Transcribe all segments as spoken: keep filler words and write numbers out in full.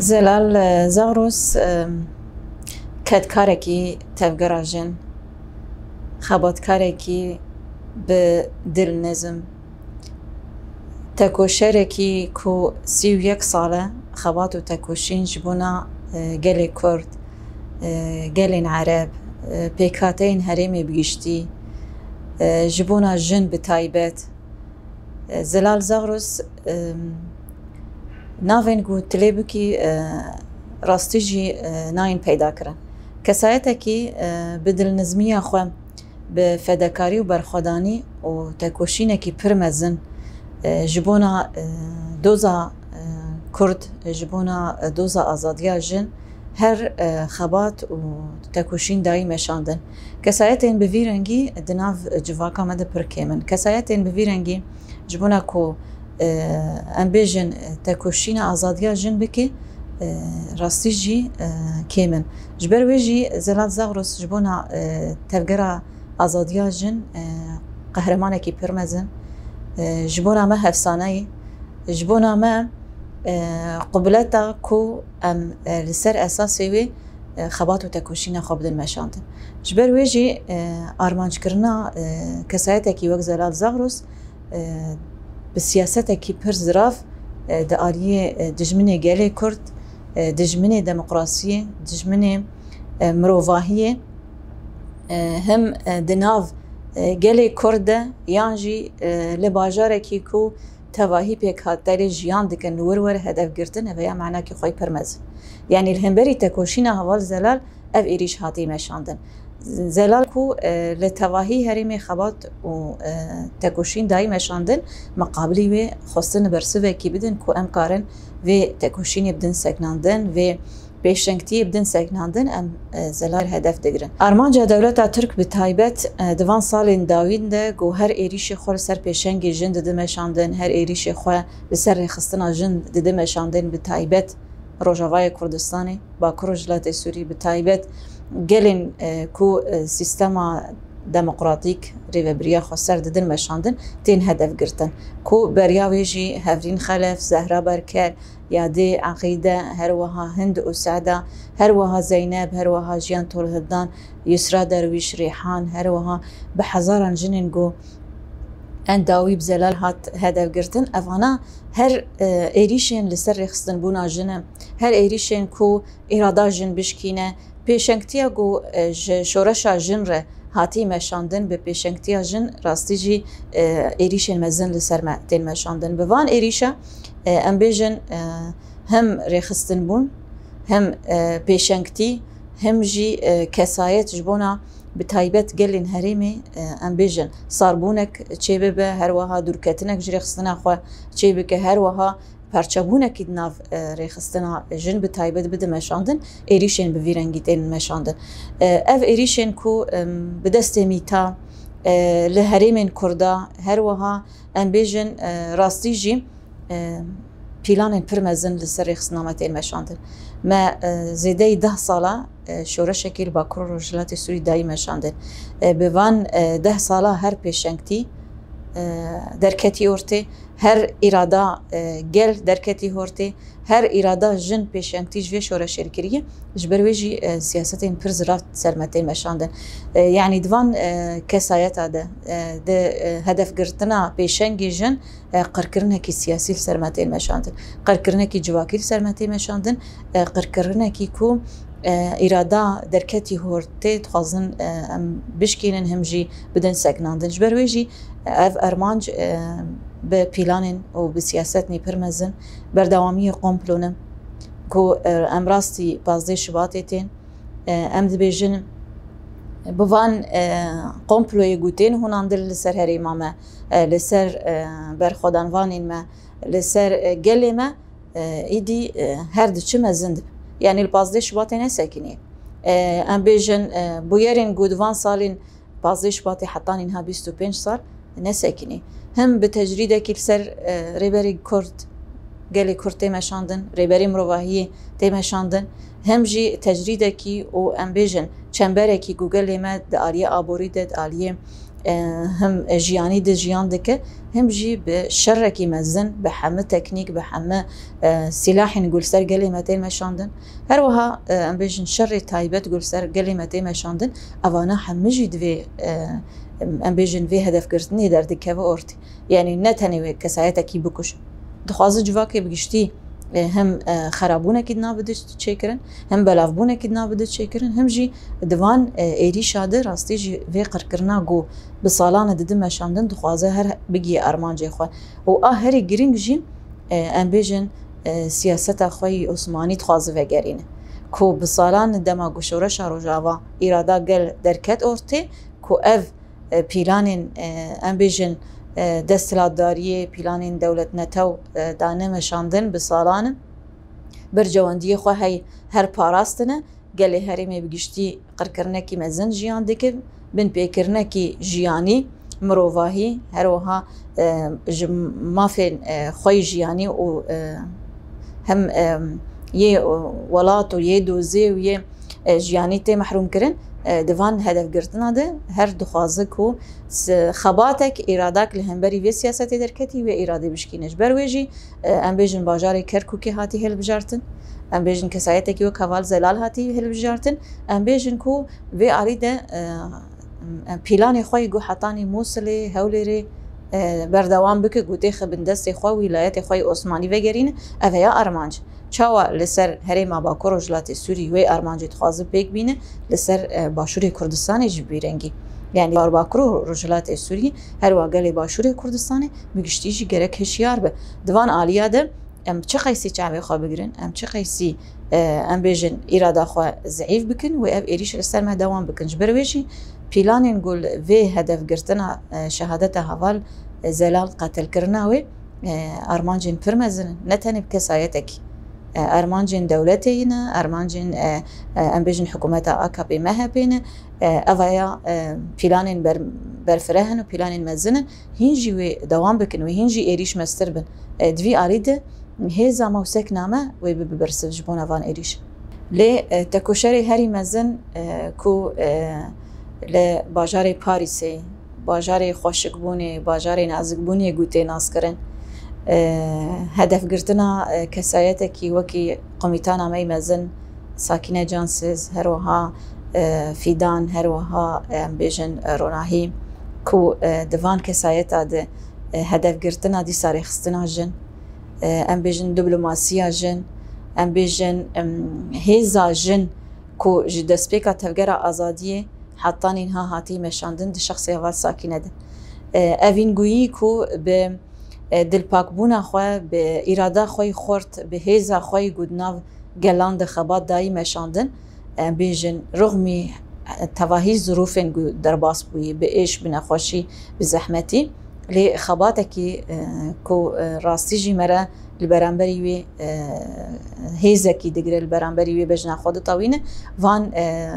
Zelal, e, Zaxros, e, kedkarekî tevgera jin, xebatkarekî bi dilnizm, tekoşerekî ku sî û yek sal e xebat û tekoşîn ji bona, e, gelê Kurd, e, gelên Ereb, e, pêkhateyên herêmê bi giştî, e, ji bona jin bi taybet, Zelal Zaxros, em, navên ku tu lê bikî, e, rastî jî, e, nayên peyda kirin. Kesayetekî, e, bi dilnizmiya xwe, bi fedekarî û berxwedanî û tekoşînekî pir mezin, e, ji bona, e, doza, e, Kurd, ji bona, e, doza azadiya jin, her, e, xebat û tekoşîn dayî meşandin. Kesayetên bi vî rengî di nav civaka me de pir kêm in. Kesayetên bi vî rengî ji bona ku, e, em bêjin, e, tekoşîna azadiya jin bike, e, rastî jî, e, kêm in. Ji ber wê jî Zelal Zagros ji bona, e, tevgera azadiya jin, e, qehremanekî pir mezin, e, ji bona me hefsane ye. Ji bona me, e, qubileta ku em, e, li ser esasê wê, e, xebat û tekoşîna xwe bidin meşandin. Ji ber wê jî, e, armanckirina, e, kesayetekî wek Zelal Zagros, e, bi siyasetekî pir zirav, e, di aliyê, e, dijminê gelê Kurd, e, dijminê demokrasiyê, dijminê, e, mirovahiyê, e, him, e, di nav, e, gelê Kurd de yan jî, e, li bajarekî ku tevahî pêkhaterê jiyan dikin li wir were hedef girtin, ev ya manakî xwe pir mezin. Yanî li hemberî tekoşîna Heval Zelal ev êrîş hatî meşandin. Zelal ku, e, li tevahî herêmê xebat û, e, tekoşîn dayî meşandin, miqabilî wê xwestin bersivekî bidin ku em karin vê tekoşînê bidin seknandin, vê pêşengtiyê bidin seknandin, em, e, Zelal hedef digirin. Armanca dewleta Tirk bi taybet, e, di van salên dawîn de ku her êrîşê xwe li ser pêşengê jin didi meşandin, her êrîşê xwe li ser rêxistina jin didi meşandin, bi taybet Rojavayê Kurdistanê, Bakur Rojhilatê Sûrî, bi taybet gelên, e, ku, e, sîstema demokratîk rêvebiriya xweser didin meşandin, tên hedef girtin. Ku beriya wê jî Hevrîn Xelef, Zehra Berker, Yadê Eqîde, her wiha Hind û Seda, her wiha Zeyneb, her wiha Jiyan Tolhildan, Yusra Derwîş, Rêhan, her wiha bi hezaran jinên ku en dawî bi Zelal hat hedef girtin. Evana her, e, êrîşên li ser rêxistinbûna jin e, her êrîşên ku îrada jin bişkîne, pêşengtiya ku, e, ji şoreşa jin re hatî meşandin, bi pêşengtiya jin rastî jî, e, êrîşên mezin li ser me tên meşandin. Bi van êrîşa, e, em bêjin, e, him rêxistinbûn, him, e, pêşengtî, him jî, e, kesayet ji bona bi taybet gelên herêmê, e, em bêjin sarbûnek çêbibe, her wiha dûrketinek ji rêxistina xwe çêbike, her wiha parçebûnekî di nav, e, rêxistina jin bi taybet bide meşandin, êrîşên bi vî rengî tên meşandin. E, ev êrîşên ku, em, bi destê mîta, e, li herêmên Kurda, her wiha em bêjin, e, rastî jî, e, pîlanên pir mezin li ser rêxistina me tên meşandin. Me, e, zêdeyî deh sala, e, şoreşekî li Bakur û Rojhilatê Sûrî dayî meşandin. E, bi van, e, deh sala her pêşengtî, e, derketî ortê, her îrada, e, gel derketî hortê, her îrada jin pêşengtî ji vê şoreşê kiriye. Ji ber wê jî, e, siyasetên pir zirav ser me tên meşandin. E, yanî di van, e, kesayeta de, e, di, e, hedefgirtina pêşengê jin, e, qirkirinekî siyasî li ser me tên meşandin. Qirkirinekî civakî li ser me tê meşandin. E, qirkirinekî ku, e, îrada derketî hortê dixwazin, e, em bişkînin, him jî bidin seknandin. Ji ber wê jî, e, ev armanc, e, bi pîlanên û bi siyasetnî pir mezin berdewamiyê komplo ne ku, e, em rastî pazdeh Şubatê tên. E, em dibêjin, bi van, e, komployê ku tên hûnandin li ser herêma me, e, li ser, e, berxwedanvanên me, li ser, e, gelê me, e, îdî, e, her diçi mezin dibe. Yanî li pazdeh Şubatê nesekinî. E, em bêjin, e, bûyerên ku di van salên pazdeh Şubatê heta nîha bîst û pênc sal nesekinî. Him bi tecrîdekî li ser, e, rêberê Kurd, gelê Kurd tê meşandin, rêberê mirovahiyê tê meşandin, him jî tecrîdekî û em bêjin çemberekî ku gelê me di aliyê aborî de, di aliyê, e, him jiyanî de jiyan dike, him jî bi şerekî mezin, bi heme teknîk, bi heme, e, sîlahên ku li ser gelê me tên meşandin. Her wiha, e, em bêjin şerê taybet ku li ser gelê me tê meşandin, evana hemî jî divê, e, em bêjin vê hedefgirtinê derdikeve ortê. Yanî ne tenê wê kesayetekî bikuj. Dixwaze civakê bi giştî, e, him, e, xerabûnekî di nav de çêkirin, him belavbûnekî di nav de çêkirin, him jî di van, e, êrîşa de rastî jî vê qirkirina ku bi salan e didin meşandin, dixwaze her bigihê armancê xwe. Û a herî girîng jî, e, em bêjin, e, siyaseta xwe yî Osmanî dixwaze vegerîne. Ku bi salan e dema ku Şoreşa Rojava îrada gel derket ortê, ku ev e, pîlanên, e, em bêjin, e, desthilatdariyê, pîlanên dewletnetew, e, dane meşandin bi salan in. Berjewendiyê xwe hey her parastine. Gelê herêmê bi giştî qirkirinekî mezin jiyan dikin, binpêkirinekî jiyanî, mirovahî, her wiha, e, ji mafên, e, xwe yî jiyanî û, e, hem, e, yê welat û yê dozê û yê e, jiyanî tê mehrûm kirin, e, di van hedefgirtina de her dixwaze ku s-, xebatek, îradak li hemberî vê siyasetê derketî, wê îradê bişkîne. Ji ber wê jî, e, em bêjin bajarê Kerkûkê hatî hilbijartin, em bêjin kesayetekî wek Heval Zelal hatî hilbijartin, em bêjin ku vê alî de, e, em pîlanê xwe yî ku hetanî Mûsilê, Hewlêrê, e, berdewam bike, ku têxe bin destê xwe, wîlayetê xwe yê Osmanî vegerîne, ev heya armanc. Çawa li ser herêma Bakur Rojhilatê Sûrî wê armancê dixwaze pêk bîne, li ser, e, Başûrê Kurdistanê jî bi vî rengî. Yanî Bakur û Rojhilatê Sûrî, her wa gelê Başûrê Kurdistanê bi giştî jî gerek hişyar be. Di van aliya de em çi qeysî çavê xwe bigirin, em çi qeysî, e, em bêjin îrada xwe zeîf bikin, wê ev êrîş li ser me dewam bikin. Ji ber wê jî pîlanên ku li vê hedefgirtina, e, şehadeta heval, e, Zelal, qetilkirina wê, e, armancên pir mezin in, ne tenê bi kesayetekî. E, armancên dewletê yî ne, armancên, e, e, em bêjin hikûmeta A K P M H P ne. E, ev ya, e, pîlanên ber-, berfireh in û pîlanên mezin in. Hîn jî wê dewam bikin, wê hîn jî êrîş mestir bin. E, di vî alî de hêza me û sekna me wê bibe bersiv ji bona van êrîş. Lê, e, tekoşerê herî mezin, e, ku, e, li bajarê Parîsê, bajarê xweşikbûnê, bajarê nazikbûnê ku tê naskirin, e, hedefgirtina, e, kesayetekî wekî komîtana me yî mezin Sakîne Cansiz, her wiha, e, Fîdan, her wiha, e, em bêjin, e, Ronahî, ku, e, di van kesayeta de, e, hedefgirtina dîsa rêxistina jin, e, em bêjin diplomasiya jin, em bêjin, em, hêza jin ku ji destpêka Tevgera Azadiyê heta niha hatî meşandin di şexsê heval Sakîne de. E, evîn guyî ku bi, e, dilpakbûna xwe, bi îrada xwe yî xurt, bi hêza xwe yî ku di nav gelan de xebat dayî meşandin, em bêjin rixmî, e, tevahî zirûfên ku derbas bûyî, bi êş, bi nexweşî, bi zehmetî. Lê xebatekî, e, ku, e, rastî jî me re li beramberî wê, e, hêzekî digire, li beramberî wê bejna xwe ditewîne, van, e,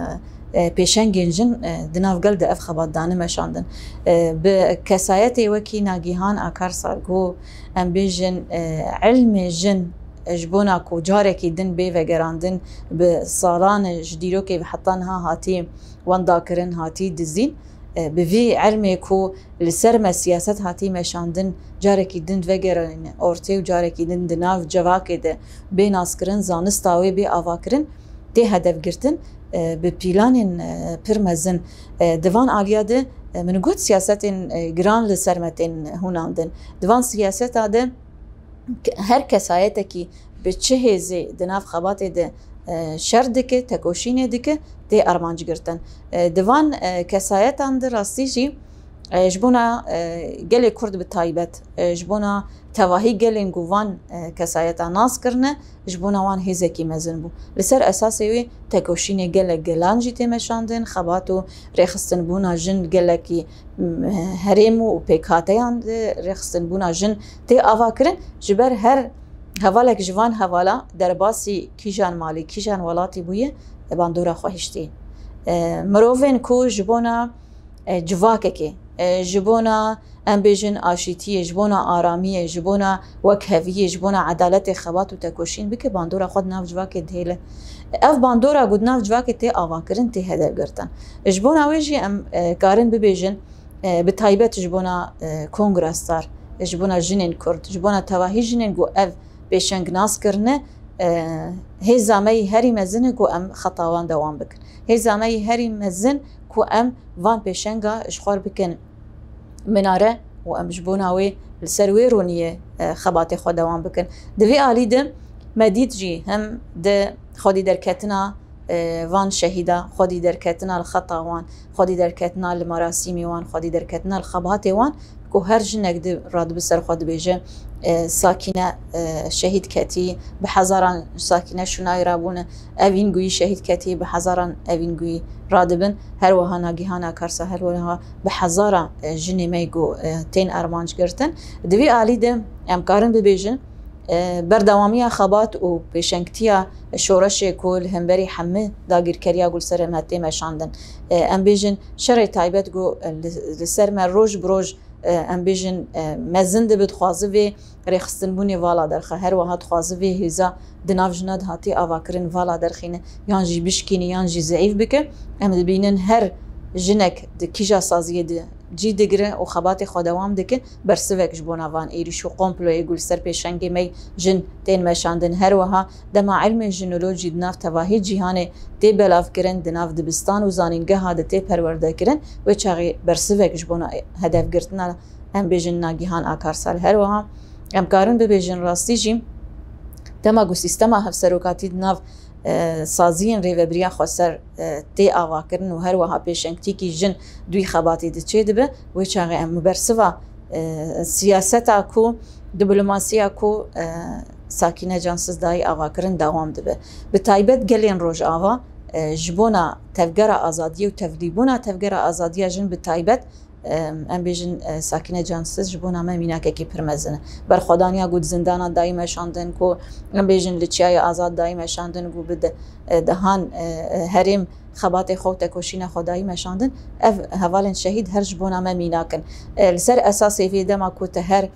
e, pêşengên jin, e, di nav gel de ev xebat dane meşandin. E, bi kesayetê wekî Nagîhan Akar Sargo, em bêjin, e, ilmê jin ji bona ku carekî din bê vegerandin, bi salan e ji dîrokê ve heta niha hatî wendakirin, hatî dizîn. E, bi vî ilmê ku li ser me siyaset hatî meşandin, carekî din vegerin ortê û carekî din di nav civakê de bê naskirin, zanista wê bê avakirin, tê hedefgirtin, e, bi pîlanên, e, pir mezin, e, di van aliya de, e, min got siyasetên, e, giran li ser me tên hûnandin. Di van siyaseta de ke-, her kesayetekî bi çi hêzê di nav xebatê de, e, şer dike, tekoşînê dike, tê armanc girtin. E, di van, e, kesayetan de rastî jî, e, ji bona, e, gelê Kurd bi taybet, e, ji bona tevahî gelên ku van, e, kesayeta nas kirine, ji bona wan hêzekî mezin bû. Li ser esasê wê tekoşînê gelek gelan jî tê meşandin, xebat û rêxistinbûna jin gelekî, m, herêm û pêkhateyan de rêxistinbûna jin tê avakirin. Ji ber her hevalek ji van hevala derbasî kîjan malê, kîjan welatî bûye, bandora xwe hiştî. E, mirovên ku ji bona, e, civakekê, e, ji bona, em bêjin, aşîtiyê, ji bona aramiyê, ji bona wekheviyê, ji bona edaletê xebat û tekoşîn bike, bandora xwe di nav civakê dihêle. Ev bandora ku di nav civakê tê avakirin, tê hedefgirtin. Ji bona wê jî em, e, karin bibêjin, e, bi taybet ji bona, e, Kongra Star, ji bona jinên Kurd, ji bona tevahî jinên ku ev pêşeng nas kirine, e, hêza me yî herî mezin e ku em xeta wan dewam bikin. Hêza me yî herî mezin ku em van pêşenga ji xwe bikin minare û em ji bona wê li ser wê roniyê, e, xebatê xwe dewam bikin. Di vê alî de me dît jî hem di xwedî derketina, e, van şehîda, xwedî derketina li xeta wan, xwedî derketina li merasîmê wan, xwedî derketina li xebatê wan, ku her jinek di radibi ser xwe dibêje, e, Sakîne, e, şehîd ketî, bi hezaran Sakîne şûnayê rabûne, Evîn Guyî şehîd ketî, bi hezaran Evîn Guyî radibin. Her wiha Nagîhan Akarsa, her wiha bi hezaran, e, jinê me ku, e, tên armanc girtin. Di vî alî de em karin bibêjin, e, berdewamiya xebat û pêşengtiya şoreşê ku li hemberî hemî dagîrkeriya ku li ser me tê meşandin. E, em bêjin şerê taybet ku, e, li, li ser me roj bi roj, e, em bêjin, e, mezin dibe, dixwaze vê rêxistinbûnê vala derxe. Her wiha dixwaze vê hêza di nav jina de hatî avakirin vala derxîne, yan jî bişkîne, yan jî zeîf bike. Em dibînin her jinek di kîja saziyê de cî digire û xebatê xwe dewam dike, bersivek ji bona van êrîş û komployê ku li ser pêşengê me jin tên meşandin. Her wiha dema ilmê jinolojî di nav tevahî cîhanê tê belavkirin, di nav dibistan û zanîngeha de tê perwerdekirin, wê çaxê bersivek ji bona hedefgirtina, em bêjin, Nagîhan Akarsal. Her wiha em karin bibêjin rastî jî dema ku sîstema hevserokatî di nav, e, saziyên rêvebiriya xweser, e, tê avakirin û her wiha pêşengtîkî jin di wî xebatê de çêdibe, wê çaxê em bersiva, e, siyaseta ku, diplomasiya ku, e, Sakîne Cansiz dayî avakirin dewam dibe. Bi taybet gelên Rojava, e, ji bona tevgera azadiyê û tevlîbûna tevgera azadiya jin bi taybet, em, em bêjin, e, Sakîne Cansiz ji bona me mînakekî pir mezin e. Berxwedaniya ku di zindana dayî meşandin, ku em bêjin li Çiyayê Azad dayî meşandin, ku bi de-, e, dehan, e, e, herêm xebatê xwe û tekoşîna xwe dayî meşandin, ev hevalên şehîd her ji bona me mînak in. E, li ser esasê vê dema ku te her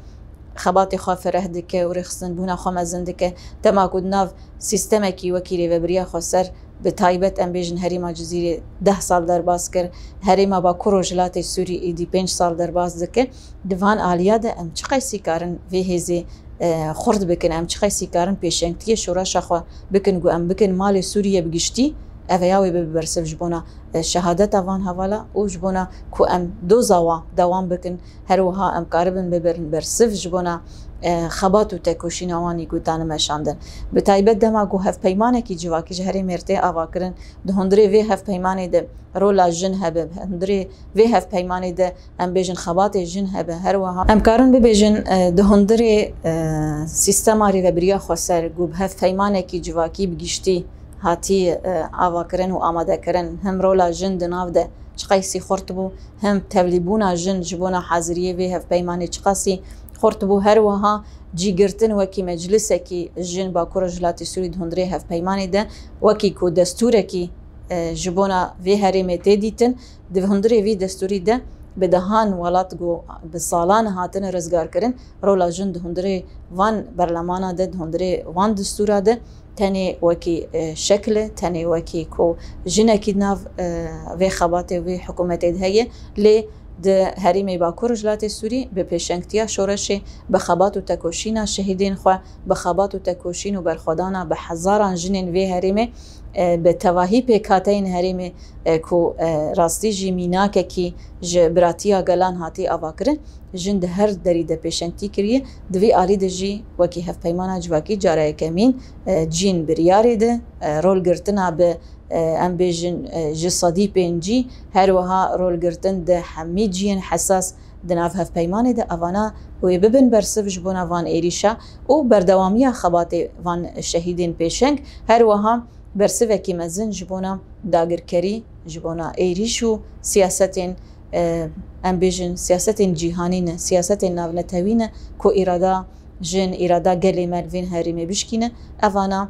xebatê xwe fereh dike û rêxistinbûna xwe mezin dike, dema ku di nav sîstemekî wekî rêvebiriya xweser, bi taybet em bêjin herêma Cizîrê deh sal derbas kir, herêma Bakur Rojhilatê Sûrî êdî pênc sal derbas dike. Di van aliya de em çiqasî karin vê hêzê, e, xurt bikin, em çiqasî karin pêşengtiyê şoreşa xwe bikin ku em bikin malê Sûriye bi giştî, ev ya wê bibe bersiv ji bona, e, şehadeta van hevala û ji bona ku em doza wa dewam bikin. Her wiha em karibin biberin bersiv ji bona, e, xebat û tekoşîna wan î ku dane meşandin. Bi taybet dema ku hevpeymanekî civakî ji herêmê re tê avakirin, di hundirê vê hevpeymanê de rola jin hebe, di hundirê vê hevpeymanê de em bêjin xebatê jin hebe, her wiha em karin bibêjin, e, di hundirê, e, sîstema rêvebiriya xweser ku bi hevpeymanekî civakî bi giştî hatî, e, avakirin û amadekirin, him rola jin di nav de çiqasî xurt bû, him tevlîbûna jin ji bona haziriyê vê hevpeymanê çiqasî xurt bû. Her wiha cîgirtin wekî meclisekî jin Bakur Rojhilatê Sûrî di hundirê hevpeymanê de, wekî ku destûrekî, e, ji bona vê herêmê tê dîtin, di hundirê vî destûrî de bi dehan welat ku bi salan hatine rizgarkirin, rola jin di hundirê van berlemana de, di hundirê van destûra de, tenê wekî, e, şekil e, tenê wekî ku jinekî di nav, e, vê xebatê, vê hikûmetê de heye, lê di herêmê Bakur Rojhilatê Sûrî bi pêşengtiya şoreşê, bi xebat û tekoşîna şehîdên xwe, bi xebat û tekoşîn û berxwedana bi hezaran jinên vê herêmê, e, bi tevahî pêkhateyên herêmê, e, ku, e, rastî jî mînakekî ji biratiya gelan hatî avakirin, jin di her derî de pêşengtî kiriye. Di vî alî de jî wekî hevpeymana civakî cara yekemîn, e, cîn biryarê de, e, rol girtina bi, e, em bêjin, e, ji sedî pêncî, her wiha rol girtin di hemî ciyên hesas di nav hevpeymanê de, evana wê bibin bersiv ji bona van êrîşa û berdewamiya xebatê van şehîdên pêşeng, her wiha bersivekî mezin ji bona dagirkerî, ji bona êrîş û siyasetên, e, em bêjin, siyasetên cîhanî ne, siyasetên navnetewî ne ku îrada jin, îrada gelê me li vê herêmê bişkîne. Evana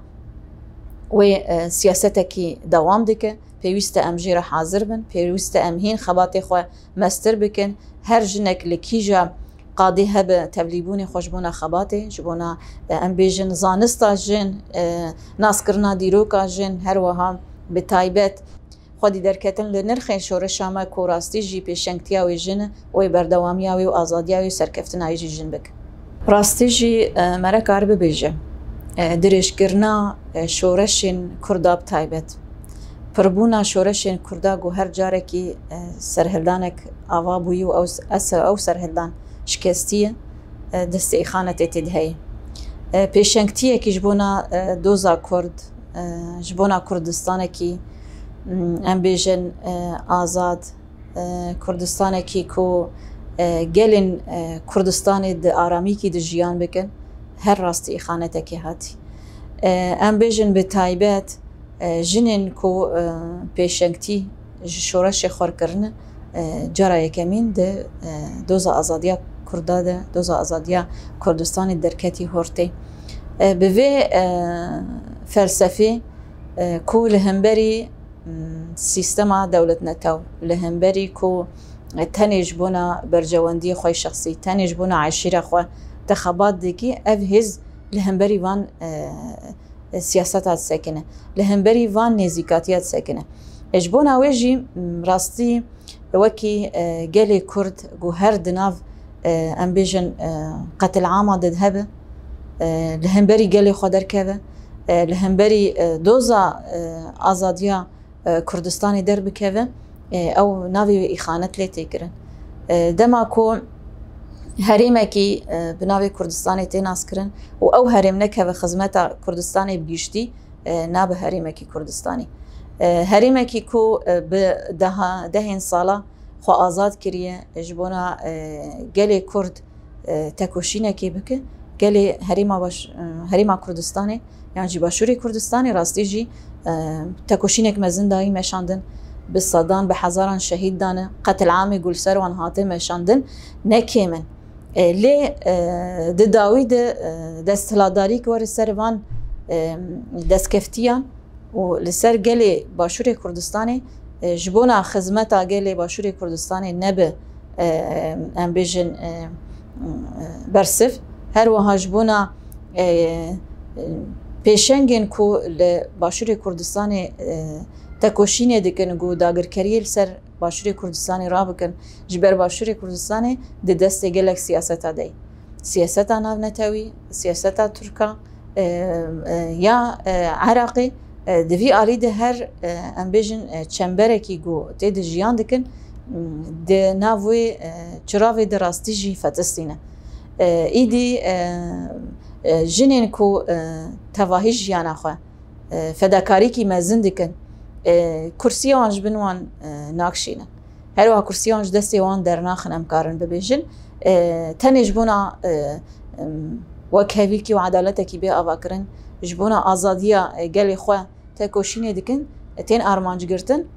wê, e, siyasetekî dewam dike. Pêwîst e em jê re hazir bin, pêwîst e em hîn xebatê xwe mestir bikin. Her jinek li kîja qadê hebe tevlîbûnê xwe ji bona xebatê, ji bona, e, em bêjin zanista jin, e, naskirina dîroka jin, her wiha bi taybet xwedî derketin li nirxên şoreşa me ku rastî jî pêşengtiya wê jin e, wê berdewamiya wê û azadiya wê û serkeftina wê jî jin bike. Rastî jî, e, me re kar bibêje, e, dirêjkirina, e, şoreşên Kurda bi taybet, pirbûna şoreşên Kurda ku her carekî, e, serhildanek ava bûyî û ew, es-, ew serhildan şikestî ye, e, destê îxanetê tê de heye. E, pêşengtiyekî ji bona, e, doza Kurd, e, ji bona Kurdistanekî, m, em bêjin, e, azad, e, Kurdistanekî ku, e, gelên, e, Kurdistanê di aramîkî de jiyan bikin, her rastî îxanetekê hatî. E, em bêjin bi taybet, e, jinên ku, e, pêşengtî ji şoreşê xwe kirine, e, cara yekemîn di, e, doza azadiya Kurda de, doza azadiya Kurdistanê derketî hortê. E, bi vê, e, felsefê, e, ku li hemberî, m, sîstema dewletnetew, li hemberî ku, e, tenê ji bona berjewendiyê xwe şexsî, tenê ji bona eşîra xwe te xebat dikî, ev hêz li hemberî van, e, e, siyaseta disekine. Li hemberî van nêzîkatiya disekine. E, ji bona wê jî, m, rastî wekî, e, gelê Kurd ku her di nav, e, em bêjin, e, qetilama de hebe, e, li hemberî gelê xwe derkeve, e, li hemberî, e, doza, e, azadiya, e, Kurdistanê derbikeve, e, ew navê wê îxanet lê tê kirin. E, dema ku herêmekî, e, bi navê Kurdistanê tê naskirin û ew herêm nekeve xizmeta Kurdistanê bi giştî, e, nabe herêmekî Kurdistanê. E, herêmekî ku, e, bi deha, dehên sala xwe azad kiriye, ji bona, e, gelê Kurd, e, tekoşînekê bike, gelê herêma baş-, e, herêma Kurdistanê yan jî Başûrê Kurdistanê rastî jî, e, tekoşînek mezin dayî meşandin, bi sedan, bi hezaran şehîd dane, qetilamê ku li ser wan hate meşandin, ne kêm in. E, lê, e, di dawî de, e, desthilatdarî ku were ser van, e, destkeftiyan û li ser gelê Başûrê Kurdistanê, e, ji bona xizmeta gelê Başûrê Kurdistanê nebe, e, em bêjin, e, e, bersiv. Her wiha ji bona, e, e, pêşengên ku li Başûrê Kurdistanê, e, tekoşînê dikin ku dagirkeriyê li ser Başûrê Kurdistanê rabikin, ji ber Başûrê Kurdistanê di destê gelek siyaseta de ye. Siyaseta navnetewî, siyaseta Tirka, e, e, ya, e, Iraqê, e, di vî alî de her, e, em bêjin, e, çemberekî ku tê de jiyan dikin, m, di nav wê, e, çiravê de rastî jî fetistîne. E, îdî, e, e, jinên ku, e, tevahî jiyana xwe, e, fedakarîkî mezin dikin, e, kursiya wan ji bin wan, e, nakşînin. Her wiha kursiya wan ji destê wan dernaxin, em karin bibêjin. E, tenê ji bona, e, em, wekhevîkî û edaletekî bê avakirin, ji bona azadiya, e, gelê xwe tekoşînê dikin, e, tên armanc girtin.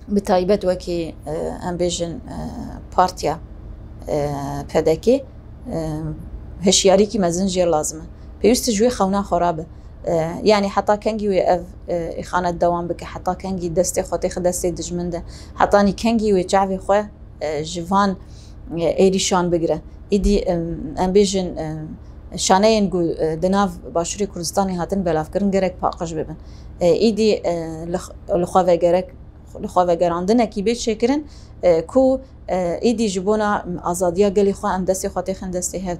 Bi taybet wekî, e, em bêjin, e, partiya, e, P D K, e, hişyarîkî mezin jê lazim e. Pêwîst e ji wê xewna xwe rabe. E, yanî heta kengî wê ev, e, îxanet dewam bike, heta kengî destê xwe têxe destê dijmin de, hetanî kengî wê çavê xwe, e, ji van, e, êrîşan bigire. Îdî, em, em bêjin, e, şaneyên ku, e, di nav Başûrê Kurdistanê hatin belavkirin gerek paqij bibin. E, îdî, e, li x-, li xwe ve gerek, li xwe vegerandinekî bê çêkirin, e, ku, e, îdî ji bona azadiya gelê xwe em destê xwe têxin destê hev.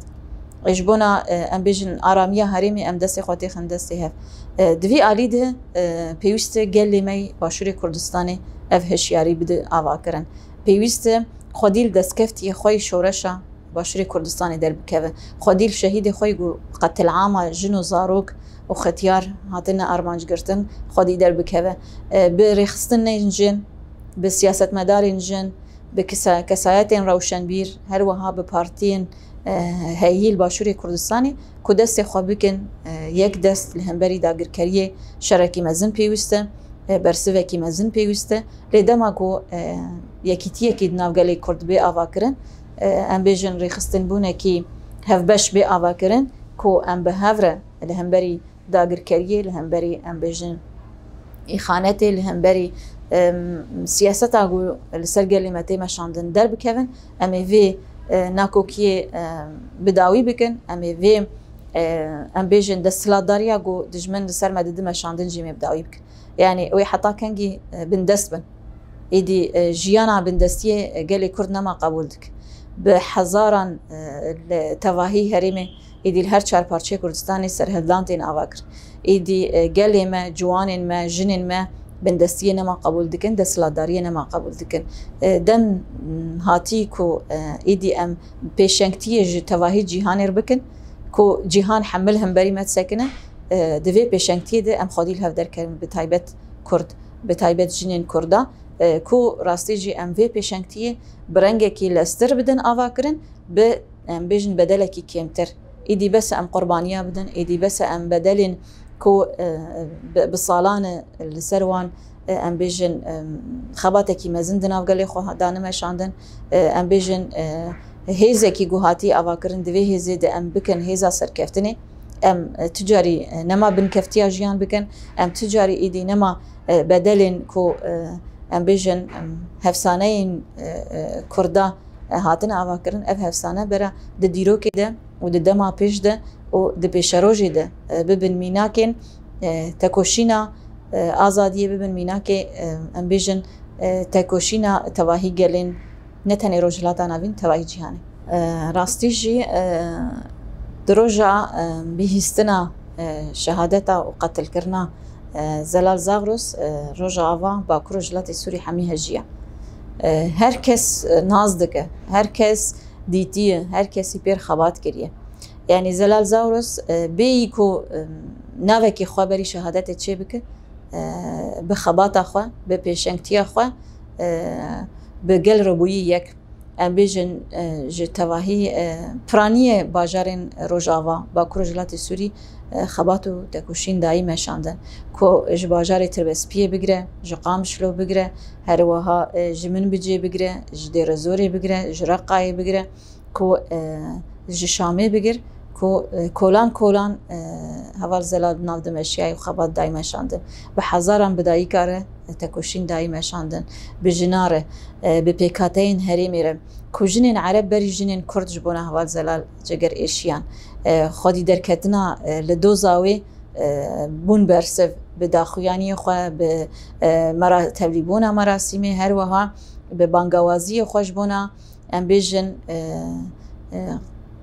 E, ji bona, e, em bêjin aramiya herêmê em destê xwe têxin destê hev. E, di vî alî de, e, pêwîst e gelê me yê Başûrê Kurdistanê ev hişyarî bide avakirin. Pêwîst e xwedî li destkeftiyê xwe yê şoreşa Başûrê Kurdistanê derbikeve. Xwedî li şehîdê xwe yê ku qetilama jin û zarok û xetiyar hatine armanc girtin, xwedî derbikeve. E, bi rêxistinên jin, bi siyasetmedarên jin, bi kesa-, kesayetên rewşenbîr, her wiha bi partiyên, e, heyî li Başûrê Kurdistanê ku destê xwe bikin, e, yek dest li hemberî dagirkeriyê şerekî mezin pêwîst e, e, bersivekî mezin pêwîst e. Lê dema ku, e, yekîtiyekî di nav gelê Kurd bê avakirin, e, em bêjin rêxistinbûnekî hevbeş bê avakirin ku em bi hev re li hemberî dagirkeriyê, li hemberî, em bêjin, îxanetê, li hemberî, em, siyaseta ku li ser gelê me tê meşandin derbikevin, em ê vê, e, nakokiyê, e, bi dawî bikin, em ê vê, E, em bêjin desthilatdariya ku dijmin li ser me didi meşandin jî em ê bi dawî bikin. Yanî wê heta kengî, e, bindest bin. Êdî, e, jiyana bindestiyê, e, gelê Kurd nema qebûl dikin. Bi hezaran, e, li tevahî herêmê, êdî li her çar parçeyê Kurdistanê serhildan tên ava kirin. Êdî, e, gelê me, ciwanên me, jinên me bindestiyê nema qebûl dikin, desthilatdariyê nema qebûl dikin. E, dem, m, hatî ku, e, êdî em pêşengtiyê ji tevahî cîhanê re bikin, ku cîhan hemil hemberî me disekine, e, di vê pêşengtiyê de em xwedî li hev derkevin, bi taybet Kurd, bi taybet jinên Kurda, e, ku rastî jî em vê pêşengtiyê bi rengekî lestir bidin ava kirin, bi, em bêjin, bedelekî kêmtir. Êdî bes e em qurbaniya bidin, êdî bes e em bedelên ku, e, bi, bi salan e li ser wan, e, em bêjin, e, xebatekî mezin di nav gelê xwe dane meşandin, e, em bêjin, e, hêzekî ku hatî avakirin, di vê hêzê de em bikin hêza serkeftinê. Em, e, tu carî, e, nema binkeftiya jiyan bikin, em tu carî êdî nema, e, bedelên ku, e, em bêjin, em, hevsaneyên, e, e, Kurda, e, hatine avakirin, ev hevsane bera di dîrokê de û di dema pêş de û di pêşerojê de, e, bibin mînakên, e, tekoşîna, e, azadiyê, bibin mînakê, e, em bêjin, e, tekoşîna tevahî gelên ne tenê Rojhilata Navîn, tevahî cîhanê. E, rastî jî, e, di roja, e, bihîstina, e, şehadeta û qetilkirina, e, Zelal Zagros, e, roja ava Bakur Rojhilatê Sûrî hemî hejiya. E, her kes, e, nas dike, her kes dîtiye, her kesî pêr xebat kiriye. Yanî Zelal Zagros, e, bêyî ku, e, navekî xwe berî şehadetê çêbike, e, bi xebata xwe, bi pêşengtiya xwe, e, bi gel re bûyî yek. Em bêjin, e, ji tevahî, e, piraniyê bajarên Rojava, Bakur Rojhilatê Sûrî, e, xebat û tekoşîn dayî meşandin. Ku ji bajarê Tirbespiyê bigire, ji Qamişlo bigire, her wiha, e, ji Minbicê bigire, ji Dêrezorê bigire, ji Reqayê bigire, ku, e, ji Şamê bigir, ku, e, kolan kolan, e, heval Zelal di nav de meşiyayî û xebat dayî meşandin. Bi hezaran bi dayîka re, e, tekoşîn dayî meşandin. Bi jina re, e, bi pêkhateyên herêmê re, ku jinên Ereb berî jinên Kurd ji bona heval Zelal ceger êşiyan. E, xwedî derketina, e, li doza wê, e, bûn bersiv bi daxuyaniyê xwe, bi, e, mera-, tevlîbûna merasîmê, her wiha bi bangawaziyê xwe ji bona, em bêjin, e, e,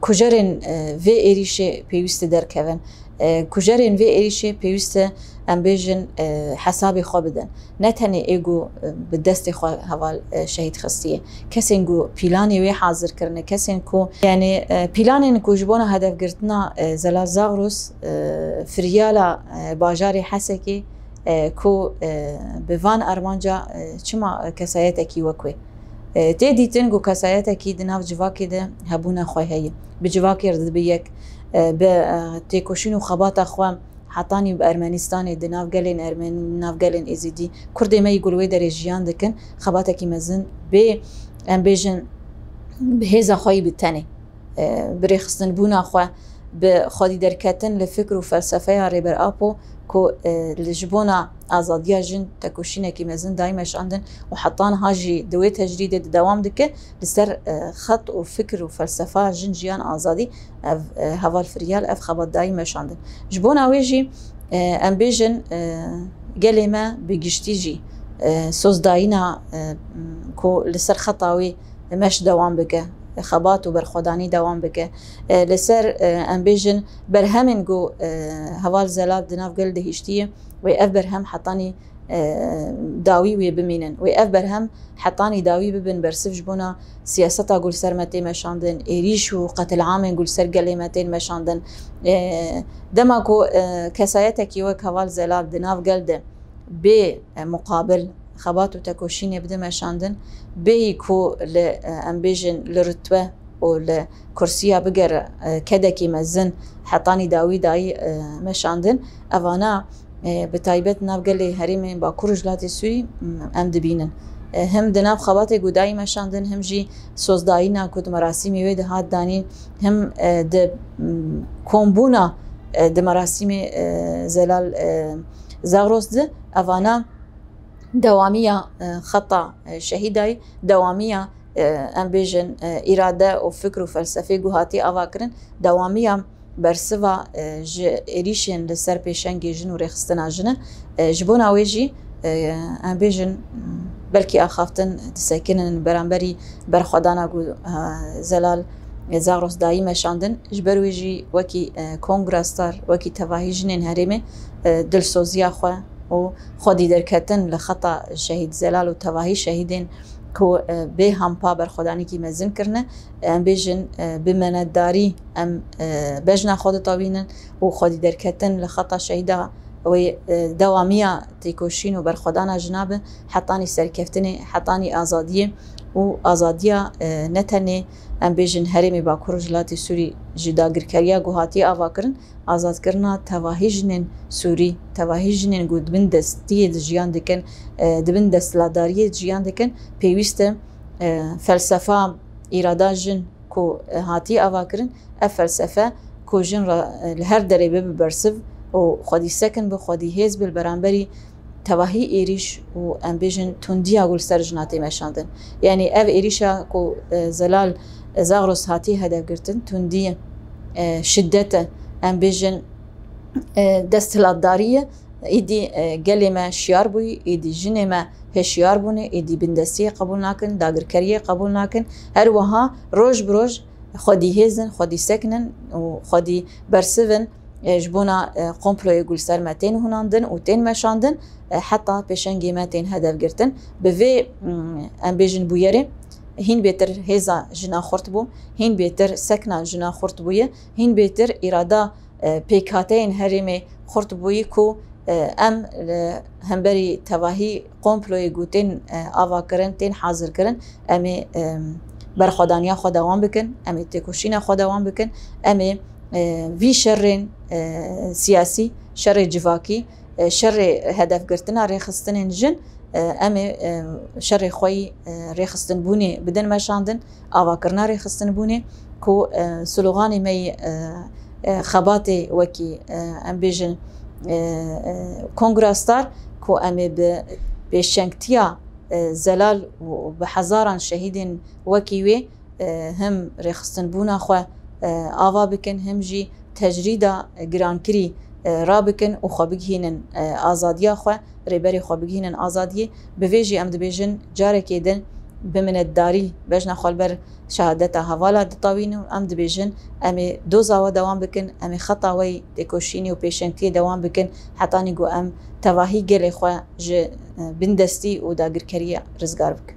kujerên, e, vê êrîşê pêwîst e derkevin. E, kujerên vê êrîşê pêwîst e, em bêjin, e, hesabê xwe bidin. Ne tenê ê ku, e, bi destê xwe heval, e, şehîd xistiye. Kesên ku pîlanê wê hazir kirine, kesên ku, yanî, e, pîlanên ku ji bona hedefgirtina, e, Zelal Zagros, e, firyala, e, bajarê Hesekê, e, ku, e, bi van armanca, e, çima kesayetekî wek wê, e, tê dîtin ku kesayetekî di nav civakê de hebûna xwe heye. Bi civakê re dibe yek, e, bi, e, têkoşîn û xebata xwe hetanî bi Ermenistanê, di nav gelên Ermenî, di nav gelên Êzidî, Kurdê me yî ku li wê derê jiyan dikin, xebatekî mezin bê, em bêjin, bi hêza xwe yî bi tenê, e, bi rêxistinbûna xwe, bi xwedî derketin li fikr û felsefeya Rêber Apo ku, e, li ji bona azadiya jin tekoşînekî mezin dayî meşandin û heta niha jî di wê tecrîdê de dewam dike, li ser, e, xet û fikir û felsefa jin, jiyan, azadî ev, e, heval firyal, ev xebat dayî meşandin. Ji bona wê jî, e, em bêjin, e, gelê me bi giştî jî, e, sozdayîna, e, ku li ser xeta wê meş dewam bike, xebat û berxwedanî dewam bike. E, li ser, e, em bêjin berhemên ku, e, heval Zelal di nav gel de hiştiye, wê ev berhem hetanî, e, dawî wê bimînin. Wê ev berhem hetanî dawî bibin bersiv ji bona siyaseta ku li ser me tê meşandin, êrîş û qetilamên ku li ser gelê me tên meşandin. E, dema ku, e, kesayetekî wek heval Zelal di nav gel de bê, e, muqabil xebat û tekoşînê bide meşandin, bêyî ku li, e, em bêjin, li rutbe û li kursiya bigere, e, kedekî mezin hetanî dawî dayî, e, meşandin. Evana, e, bi taybet nav gelê herêmên Bakur û Rojhilatê Sûrî, m, em dibînin. E, him di nav xebatê ku dayî meşandin, him jî sozdayîna ku di merasîmê wê de hat danîn, him, e, di, m, kombûna, e, di merasîmê, e, Zelal, e, Zagros de, evana dewamiya, e, xeta, e, şehîdayî, dewamiya, e, em bêjin, e, îrade û fikr û felsefê ku hatî avakirin, dewamiya, bersiva, e, ji êrîşên li ser pêşengê jin û rêxistina jin e. E, ji bona wê jî, e, em bêjin, belkî axaftin disekinin beramberî berxwedana ku, e, Zelal, e, Zagros dayî meşandin. Ji ber wê jî wekî, e, Kongra Star, wekî tevahî jinên herêmê, e, dilsoziya xwe û xwedî derketin li xeta şehîd Zelal û tevahî şehîdên ku, e, bê hempa berxwedanekî mezin kirine. Em bêjin, e, bi menetdarî em, e, bejna xwe ditewînin û xwedî derketin li xeta şehîda wê, e, dewamiya têkoşîn û berxwedana jina bi hetanî serkeftinê, hetanî azadiyê û azadiya, e, ne tenê em bêjin herêmê Bakur Rojhilatê Sûrî ji dagirkeriya ku hatiye avakirin, azadkirina tevahî jinên Sûrî, tevahî jinên ku di bin destiyê de jiyan dikin, e, di bin desthilatdariyê de jiyan dikin, pêwîst e, e, felsefa, îrada jin ku, e, hatiye avakirin, ev felsefe ku jin re, e, li her derê bibe bersiv û xwedî sekin bi, xwedî hêz bi li beramberî tevahî êrîş û em bêjin tundiya ku li ser jina tê meşandin. Yanî ev êrîşa ku, e, Zelal Zagros hatiye hedef girtin, tundî ye, e, şiddet e, em bêjin, e, desthilatdarî ye. Êdî, e, gelê me şiyar bûyî, êdî jinê me hişyar bûne, êdî bindestiyê qebûl nakin, dagirkeriyê qebûl nakin. Her wiha roj bi roj xwedî hêzin, xwedî sekinin û xwedî bersivin, e, ji bona, e, komployê ku li ser me tên hunandin û tên meşandin, e, heta pêşengê me tên hedef girtin. Bi vê, mm, em bêjin bûyerê, hîn bêtir hêza jina xurt bû, hîn bêtir sekna jina xurt bûye, hîn bêtir îrada, e, pêkhateyên herêmê xurt bûyî ku, e, em li hemberî tevahî komployê ku tên, e, avakirin, tên hazirkirin, em ê, e, berxwedaniya xwe dewam bikin, em ê têkoşîna xwe dewam bikin, em ê, e, vî şerên, e, siyasî, şerê civakî, e, şerê hedefgirtina rêxistinên jin, e, em ê, e, şerê xwe yî, e, rêxistinbûnê bidin meşandin, avakirina rêxistinbûnê ku, e, sloganê me yî, e, e, xebatê wekî, e, em bêjin, e, e, Kongra Star ku em ê bi pêşengtiya, e, zelal û bi hezaran şehîdên wekî wê, e, him rêxistinbûna xwe, e, ava bikin, him jî tecrîda girankirî, e, rabikin û xwe bigihînin, e, azadiya xwe, rêberê xwe bigihînin azadiyê. Bi vê jî em dibêjin carekê din bi minetdarî bejna xwe li ber şehadeta hevala ditawînin û em dibêjin em ê doza we dewam bikin, em ê xeta we yî têkoşînê û pêşengtiyê dewam bikin hetanî ku em tevahî gelê xwe ji, e, bindestî û dagirkeriyê rizgar bikin.